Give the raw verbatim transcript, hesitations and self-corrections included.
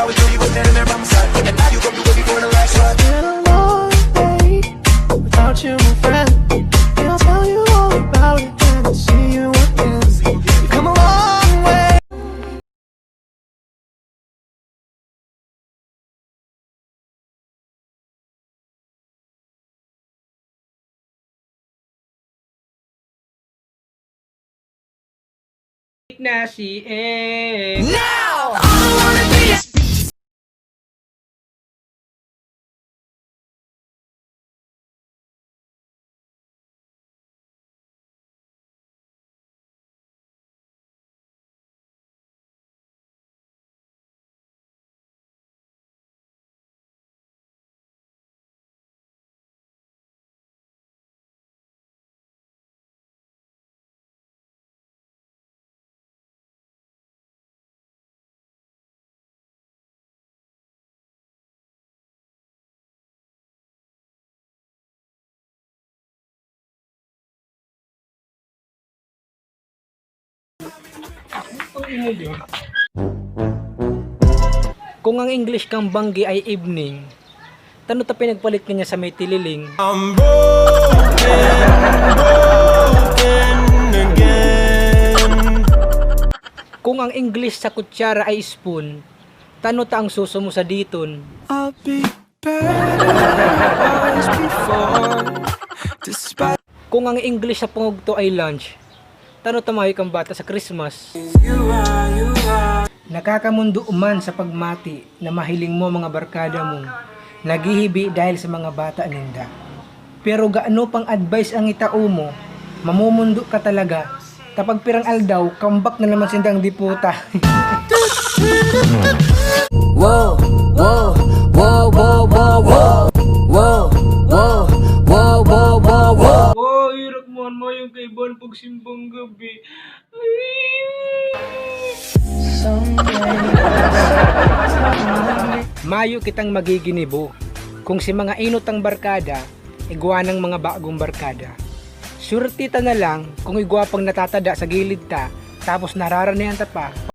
Been a long day without you, my friend. And I'll tell you all about it when I see you again. You come a long way. Na si Eng. Now! I wanna be a Kung ang English kan banggi ay evening, tano ta pinagpalit niya sa may tililing? I'm broken, broken again. Kung ang English sa kutsara ay spoon, tano ta ang suso mo sa diton? I'll be better than I was before. Despite Kung ang English sa pangugto ay lunch, tano ta mayo kang bata sa Christmas? You are, you are. Nakakamundo man sa pagmati na mahiling mo mga barkada mo naghihibi dahil sa mga bata ninda. Pero gaano pang advice ang itao mo? Mamumundo ka talaga. Tapag pirang aldaw, kambak na naman sindang diputa. Wow, wow, wow, wow, wow, wow. Wow, wow, wow, wow, wow. Wow, irak mo, ano yung kaibahan pagsimbang gabi? Mayo kitang magiginibo. Kung si mga inot ang barkada, igwa ng mga bagong barkada. Swerte ta na lang kung igwa pang natatada sa gilid ta, tapos nararanayan ta pa.